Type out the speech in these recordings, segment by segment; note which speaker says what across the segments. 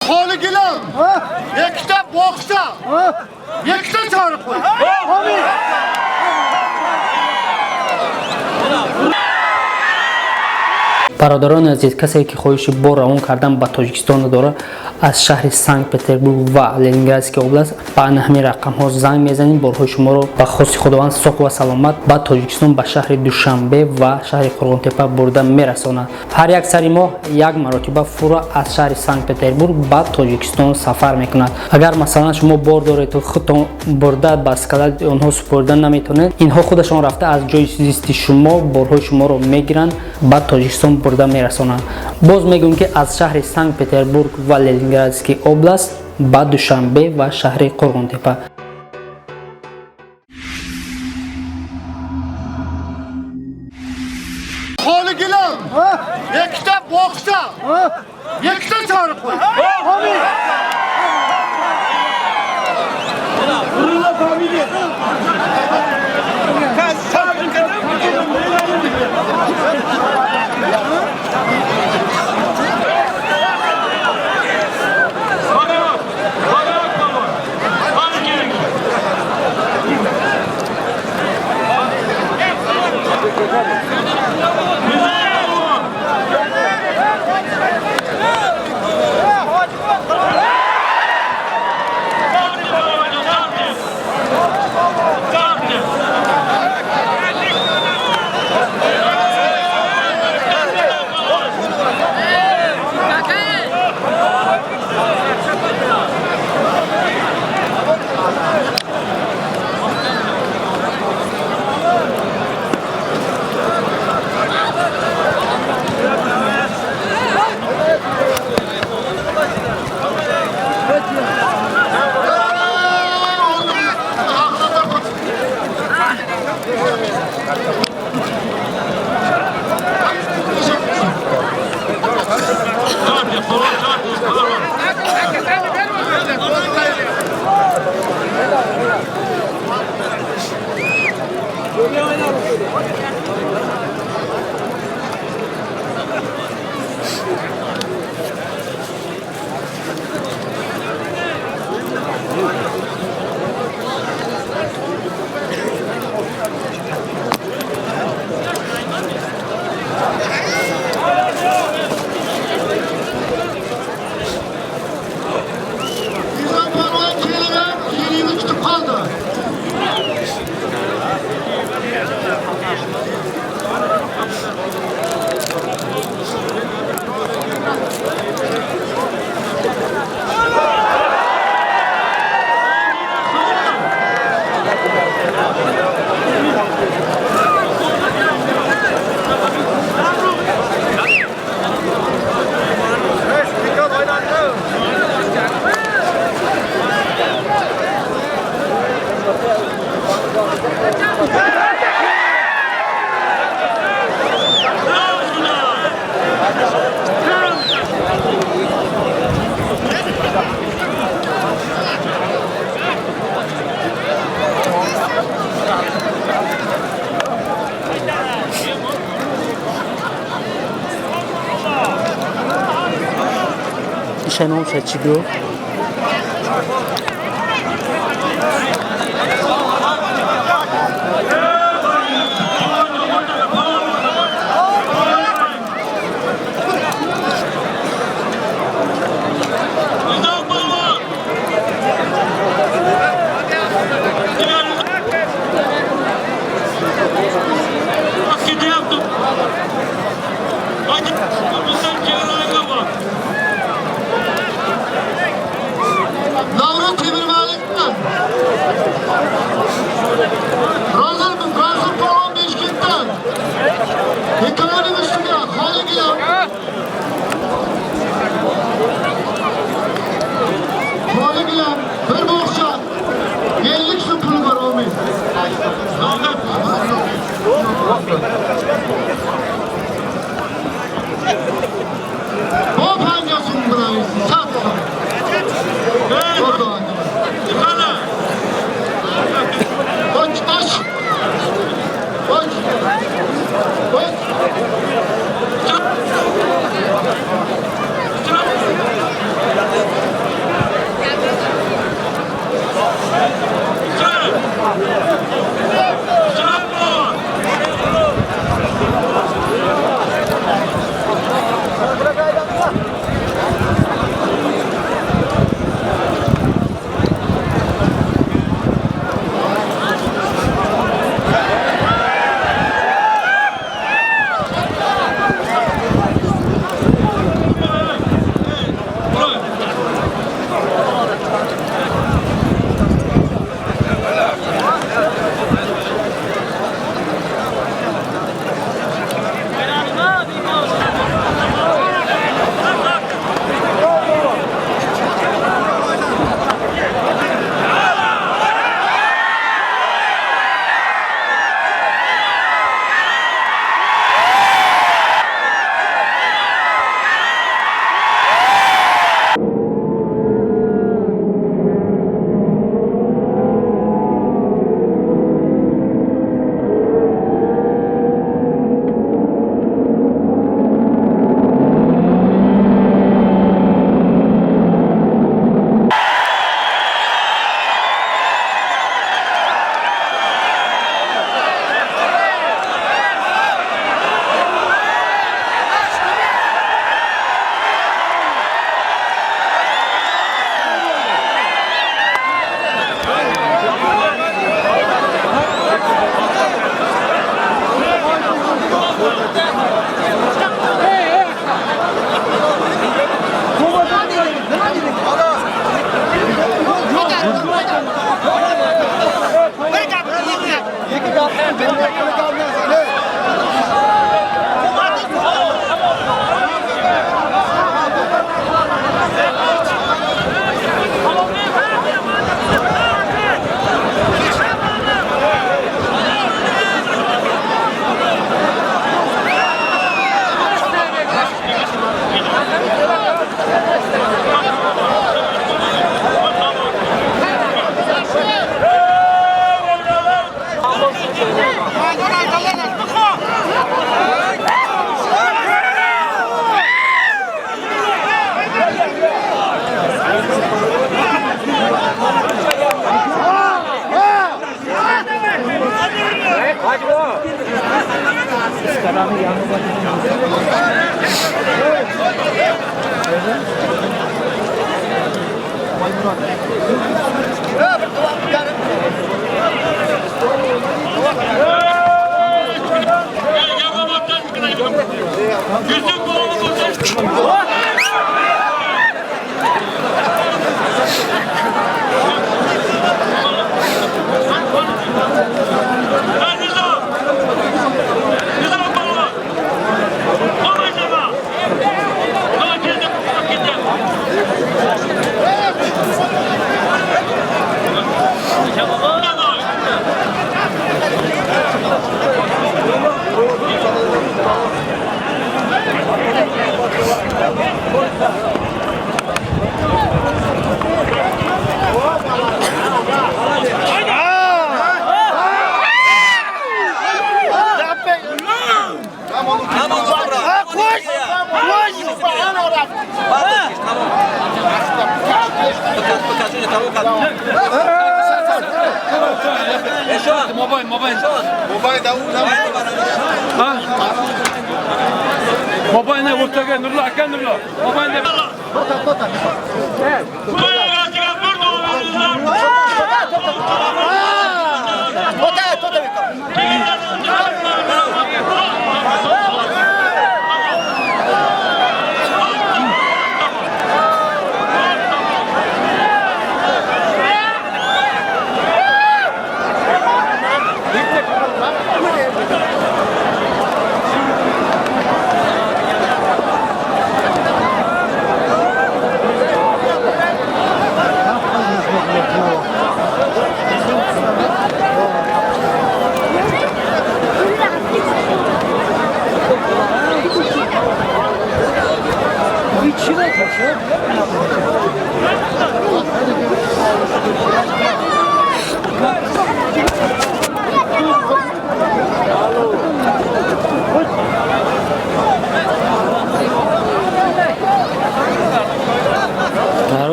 Speaker 1: Xoli gilam. Ikkita bog'cha. Ikkita chori qo'y.
Speaker 2: Бародарони азиз, касе ки хоҳиши бор равон кардан ба Тоҷикистон дорад, аз шаҳри Санкт-Петербург ва Ленинградский област ба ана ҳамин рақамҳо занг мезанед. Борҳои шуморо ба хости Худованд соқ ва саломат ба Тоҷикистон, ба шаҳри Душанбе ва шаҳри Қурғонтепа бурда мерасонад. Ҳар як сари моҳ як маротиба фура аз шаҳри Санкт-Петербург ба Тоҷикистон сафар мекунад. Агар масалан шумо бор доред, худтон бурда ба склади онҳо супорида наметавонед, инҳо худашон рафта аз ҷои зисти шумо борҳои шуморо мегиранд, ба Тоҷикистон бурда мерасонанд. Боз мегӯем, ки аз шаҳри Санкт-Петербург ва Ленинградский област ба Душанбе ва шаҳри Қурғонтепа.
Speaker 1: Xoli gilam. Ikkita bog'cha. Ikkita chori qo'y. Nizam polvon kelib ham yerini tutib qoldi.
Speaker 2: Ишаном чӣ гуфт?
Speaker 1: Navroz Temirmalikdan.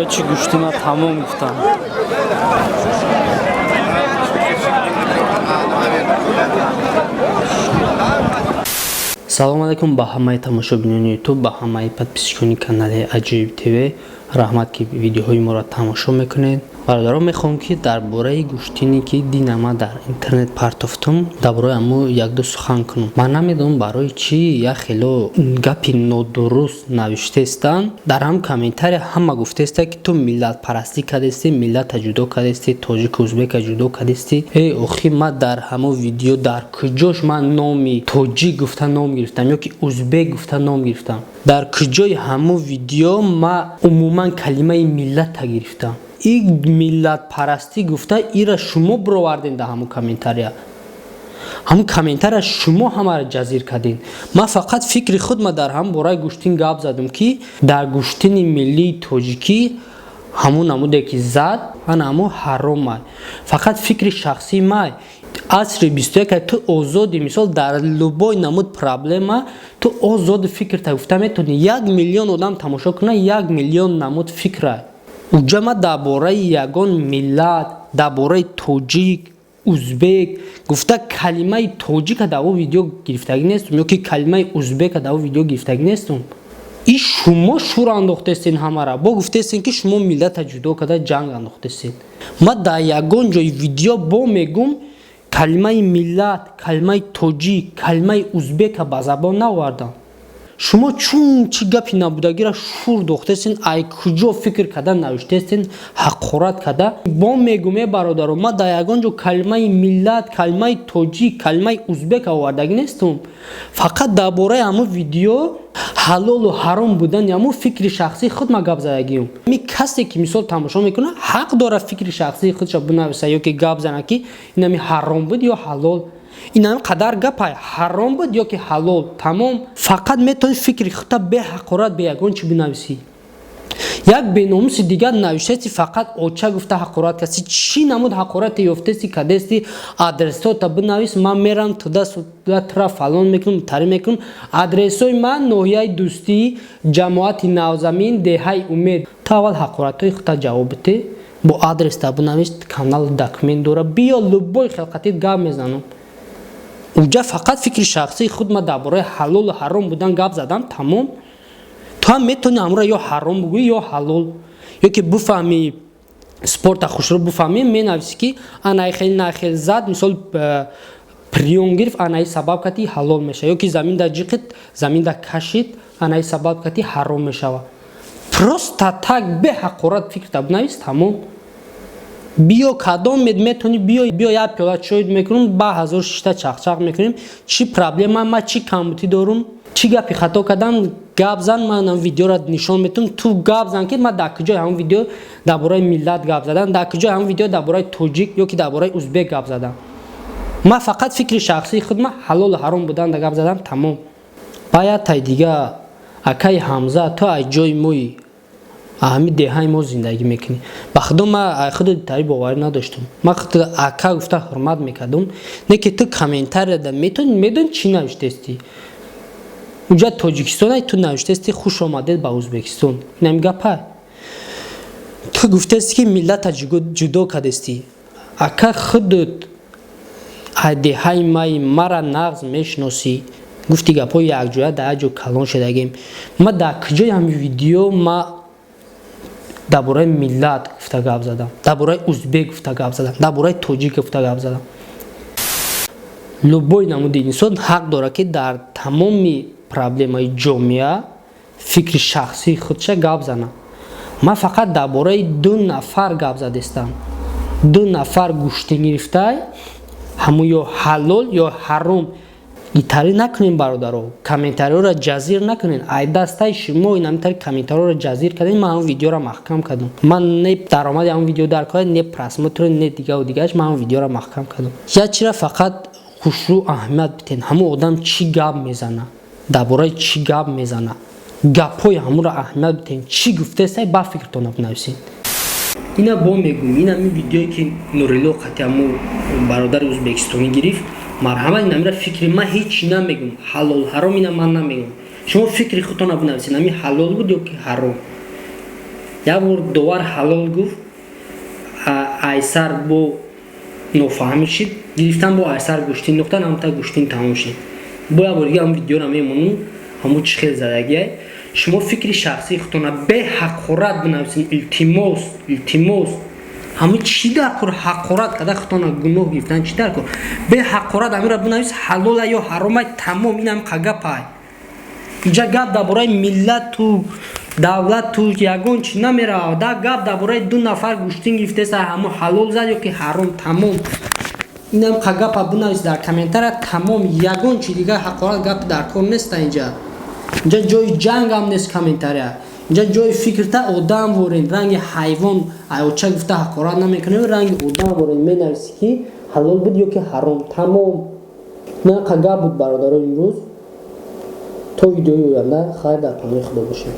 Speaker 2: Короче, гӯштина тамом гуфтам. Салом алейкум ба ҳамаи тамошобинони Ютуб, ба ҳамаи подписчикони канали Аҷоиб ТВ. Раҳмат, ки видеоҳои моро тамошо мекунед. Бародарон, мехоҳам, ки дар бораи гӯштине, ки динама дар интернет партофтум, дар бораи ҳамо якду сухан кунам. Ман намедонам, барои чӣ як хело гапи нодуруст навиштаестанд. Дар ҳам комментария ҳама гуфтаеста, ки ту миллатпарастӣ кардастӣ, миллата ҷудо кардастӣ, тоҷику узбека ҷудо кардастӣ. Э, охи, ман дар ҳамо видео дар куҷош ман номи тоҷик гуфта ном гирифтам ё ки узбек гуфта ном гирифтам? Дар куҷои ҳамо видео ман умуман калимаи миллата гирифтам? И миллатпарастӣ гуфта ира шумо бировардем дар ҳамон комментария. Ҳамон комментария шумо ҳамаро ҷазир кардем. Ман фақат фикри худ ма дар ҳамон бораи гӯштин гап задам, ки дар гӯштини миллии тоҷикӣ ҳамон намуде ки зад, ана ҳамон ҳаромай. Фақат фикри шахсии май. Асри 21, ту озодӣ. Мисол, дар любой намуд проблема ту озоди фикрта гуфта метавонӣ. 1 миллион одам тамошо куна, 1 миллион намуд фикра. Уҷа ма дар бораи ягон миллат, дар бораи тоҷик, узбек гуфта калимаи тоҷика дар о видео гирифтагӣ нестум ё ки калимаи узбека дар о видео гирифтагӣ нестум. И шумо шур андохтестен ҳамара, бо гуфтестен, ки шумо миллата ҷудо карда, ҷанг андохтестен. Ма дар ягон ҷои видео, бо мегум, калимаи миллат, калимаи тоҷик, калимаи узбека ба забон наовардам. Шумо чун чӣ гапи набудагиро шур дохтестен, ай куҷо фикр карда навиштестен, ҳақорат карда. Бо мегум, е бародаро, ма дар ягон ҷо калимаи миллат, калимаи тоҷик, калимаи узбек овардагӣ нестум. Фақат дар бораи ҳамун видео, ҳалолу ҳаром будани ҳамун, фикри шахсии худ ма гап задагиюм. Ми касе ки, мисол, тамошо мекунад, ҳақ дорад фикри шахсии худша бинависа ё ки гап зана, ки инами ҳаром буд ё ҳалол. Инами қадар гапай, ҳаром буд ё ки ҳалол, тамом. Фақат метавонӣ фикри худта беҳақорат, бе ягон чӣ бинависӣ. Як беномуси дигар навиштаести, фақат оча гуфта ҳақорат каси. Чӣ намуд ҳақорате ёфтести, кадести? Адресота бинавис, ман мерам туда суда, тра фалон мекунам, тари мекунам. Адресои ман: ноҳияи Дӯстӣ, ҷамоати Навзамин, деҳаи Умед. Ту аввал ҳақоратҳои худта ҷавоб бите, бо адреста бинавис. Канал документ дора, биё, любой хелқатит гап мезанам. Уҷа фақат фикри шахсии худ ма дар бораи ҳалолу ҳаром будан гап задам, тамом. Ту ҳам метавонӣ ҳамура ё ҳаром бугӯӣ, ё ҳалол, ё ки буфаҳмӣ, спорта хушрӯ буфаҳмӣ, менависӣ, ки анаи хел на хел зад, мисол, приём гирифт, анаи сабаб кати ҳалол мешавад, ё ки заминда ҷиқид, заминда кашид, анаи сабаб кати ҳаром мешавад. Просто так беҳақорат фикрта бинавис, тамом. Биё, кадом метавонӣ, биё, биё, як пиёла чой мекунем, ба ҳазор шишта чақчақ мекунем. Чӣ проблема? Ма чӣ камбутӣ дорум? Чӣ гапи хато кардам? Гап зан, ман видеоро нишон метавам, ту гап зан, ки ман дар куҷои ҳамон видео дар бораи миллат гап задам, дар куҷои ҳамон видео дар бораи тоҷик ё ки дар бораи узбек гап задам. Ман фақат фикри шахсии худ ма ҳалолу ҳаром будан да гап задам, тамом. Ба як тай дига, акаи Ҳамза, ту аз ҷои мои, ҳами деҳаи мо зиндагӣ мекунӣ. Ба худо, ман худу тари боварӣ надоштам. Ман худ ака гуфта ҳурмат мекардум, не ки ту комментарияда метавонӣ, медонӣ, чӣ навиштестӣ? Уҷа Тоҷикистон, ту навиштести: «Хуш омадед ба Ӯзбекистон». Инами гапа ту гуфтести, ки миллата ҷудо кардестӣ. Ака, худут деҳаи маи, мара нағз мешиносӣ, гуфти гапҳои якҷоя дар як ҷо калон шудагем. Ма дар куҷои ҳами видео ма дар бораи миллат гуфта гап задам, дар бораи узбек гуфта гап задам, дар бораи тоҷик гуфта гап задам? Любой намуди инсон ҳақ дорад, ки дар тамоми проблемаи ҷомеа фикри шахсии худша гап занад. Ман фақат дар бораи ду нафар гап задестам. Ду нафар гӯштин гирифтай, ҳамун ё ҳалол, ё ҳаром. Итарӣ накунем, бародаро, комментариёро ҷазир накунен. Ай дастаи шумо инамитари комментариёро ҷазир кардем, ман ҳамн видеоро маҳкам кардам. Ман не даромади ҳамн видео дар кор, не просмотр, не дигаву дигааш. Ман ҳамн видеоро маҳкам кардам. Як чира фақат хушрӯ аҳамият битен: ҳамун одам чӣ гап мезана, дар бораи чӣ гап мезана, гапҳои ҳамунро аҳамият битен, чӣ гуфтестай, ба фикртона бинависед. Ина бо мегӯм, ин ҳамин видеое, ки Нурилло қати ҳаму бародари узбекистонӣ гирифт, марҳамат, инамира фикри ман ҳеҷ намегӯм, ҳалол ҳаром ина ман намегӯм. Шумо фикри худтона бинависед: ҳамин ҳалол буд ё ки ҳаром? Як бор довар ҳалол гуфт, айсар бо нофаҳмӣ шид, гирифтан бо айсар гӯштин нуқта намта, гӯштин тамом шид. Бо як бор дига ҳамн видеоро мемонум, ҳамун чӣ хел задагиай. Шумо фикри шахсии худтона беҳақорат бинависед, илтимос, илтимос. Ҳамин чӣ дар кор ҳақорат карда, худтона гуноҳ гирифтан чӣ дар кор? Беҳақорат ҳаминро бинавис, ҳалола ё ҳаромай, тамом. Инам қагапай. Инҷа гап дар бораи миллату давлату ягон чӣ намеравад. Да гап дар бораи ду нафар гӯштин гирифтеса, ҳамун ҳалол зад ё ки ҳаром, тамом. Инам қагапа бинавис дар комментария, тамом. Ягон чи дигар ҳақорат гап дар кор неста. Инҷа ҷои ҷангам нест комментария, инҷа ҷои фикрта. Одам ворен, ранги ҳайвон аёча гуфта ҳақорат намекунем, ранги одам ворен менависӣ, ки ҳалол буд ё ки ҳаром, тамом. Нақа гап буд, бародаро, имрӯз. То видеои оянда хайр, дар паноҳи Худо бошед.